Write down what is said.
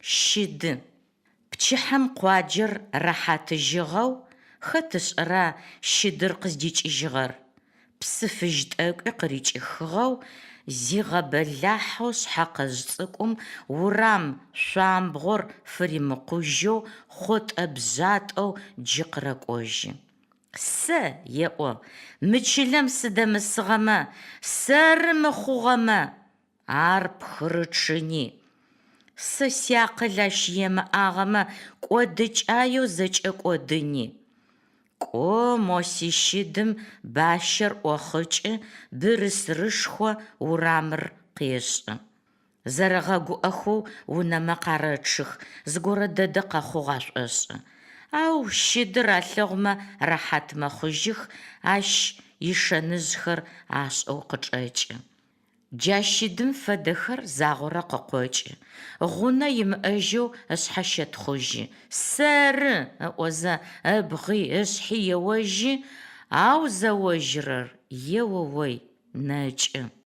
Щыды. Пчыхьэм къуаджэр рэхьатыжьыгъэу, хэт ышӏэра щыдыр къыздикӏыжьыгъэр? Псы фыжь тӏэкӏуи къырикӏыхыгъэу, зигъэбэлахьэу шъхьэкъэжъ цӏыкӏум урам шъуамбгъор фыримыкъужьэу хъотӏэ-бжъатӏэу джы къырэкӏожьы. Сэ, еӏо, мы чылэм сыдэмысыгъэмэ, сэры мыхъугъэмэ, ар пхырычъыни. Сэ сиакъыл ащ емыӏагъэмэ, кӏодыкӏаеу зэкӏэ кӏодыни. Кӏо, мо сищыдым бащэр ӏохъыкӏы, бырысырышхо урамыр къешӏы. Зэрэгъэгуӏэхэу унэмэ къарэчъых, зыгорэ дэдэ къэхъугъ ашӏошӏы. Ау щыдыр алъэгъумэ рэхьат мэхъужьых, ащ ишэныжъхэр ашӏэу къычӏэкӏы. Джа щыдым фэдэхэр загъорэ къыкъокӏы, гъунэ имыӏэжьэу ышъхьэ щэтхъужьы, сэры! ыӏозэ, ыбгъи ышъхьи еожьы, ау зэожьырэр, еоой, нэкӏы.